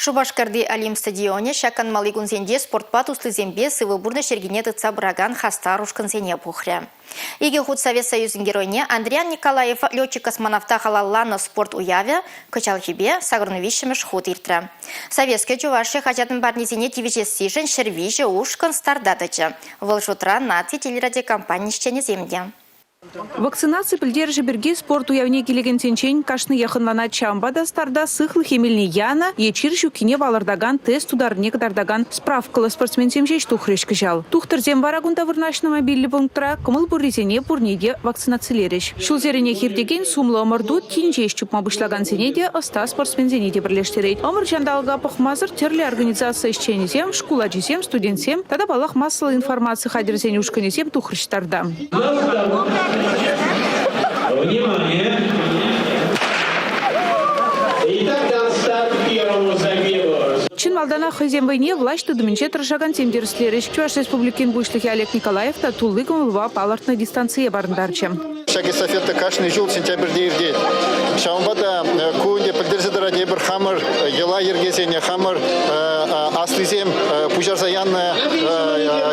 Шупашкарти Олимп стадионӗ ҫак канмалли кунсенче спортпа туслисемпе сывӑ пурнӑҫ йӗркине тытса пыракан хастар ушкӑнсене пухрӗ. Икӗ хут Совет Союзӗн Геройне Андриян Николаев летчик-космонавта халалланӑ спорт уявӗ кӑҫалхипе 83-мӗш хут иртрӗ. Советская Чувашия хаҫатӑн парнисене тивӗҫессишӗн 103 ушкӑн старта тӑчӗ. Вӑл шутра наци телерадиокомпани ӗҫченӗсем те. Вакцинаци пӗлтерӗшӗ пирки спорт уявне килекенсенчен кашниех ӑнланать. Ҫавӑнпа та старта сыхлӑх эмелне янӑ е чир ҫуккине палӑртакан тест тутарнине кӑтартакан справкӑллӑ спортсменсем ҫеҫ тухрӗҫ кӑҫал. Тухтӑрсем вара кунта вырнаҫнӑ мобильлӗ пунктра кӑмӑл пуррисене пурне те вакцинацилерӗҫ. Ҫулсеренех иртекен сумлӑ ӑмӑрту тин ҫеҫ чупма пуҫлакансене те, ӑста спортсменсене те пӗрлештерет. Ӑмӑр ҫанталӑка пӑхмасӑр тӗрлӗ организаци ӗҫченӗсем, шкул ачисем, студентсем тата, паллах, массӑллӑ информаци хатӗрӗсен ушкӑнӗсем тухрӗҫ старта. Внимание! Итак, дан старт первому забегу. Чӑн малтанах хӑйсен вӑйне влаҫ тытӑмӗнче тӑрӑшакансем тӗрӗслерӗҫ. Чӑваш Республикин Пуҫлӑхӗ Олег Николаев та тулли кӑмӑлпа палӑртнӑ дистанцие парӑнтарчӗ. Ҫак эстафета кашни ҫул сентябрьте иртет. Ҫавӑнпа та ку ӗнтӗ пӗлтерсе тӑрать эпир хамӑр йӑла-йӗркесене, хамӑр аслисем пуҫарса янӑ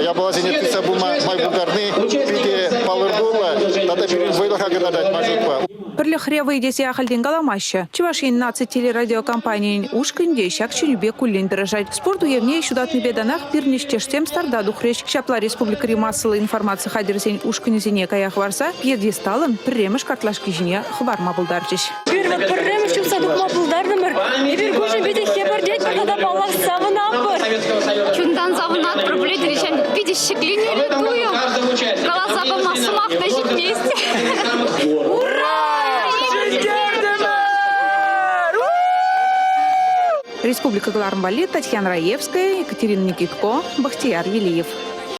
япаласене тытса пыма май пултарни питӗ палӑртуллӑ тата пирӗн вӑйлӑха кӑтартать маршрутпа. Пӗрлӗхре вӑй тесе ахальтен каламаҫҫӗ. Чӑваш Ен наци телерадиокомпанийӗн ушкӑнӗ те ҫак чӗнӳпе куллен тӑрӑшать. Спорт уявне ҫутатнипе танах пирӗн ӗҫтешсем старта тухрӗҫ. Ҫапла республикӑри массӑллӑ информаци хатӗрӗсен ушкӑнӗсене кая хӑварса пьедесталӑн пӗрремӗш картлашки ҫине хӑпарма пултарчӗҫ. Пирӗн пӗрремӗш чупса тухма пултартӑмӑр. Эпир куҫӑн питӗ хӗпӗртетпӗр тата паллах савӑнатпӑр. Чунтан савӑнатпӑр, пӗлетӗр питӗ ҫӗкленӳллӗ туйӑм. Каласа пама сӑмах та ҫитмест. Ура! Ҫӗнтертӗмӗр! Республика кӑларӑм валли Татьяна Раевская, Екатерина Никитко, Бахтияр Велиев.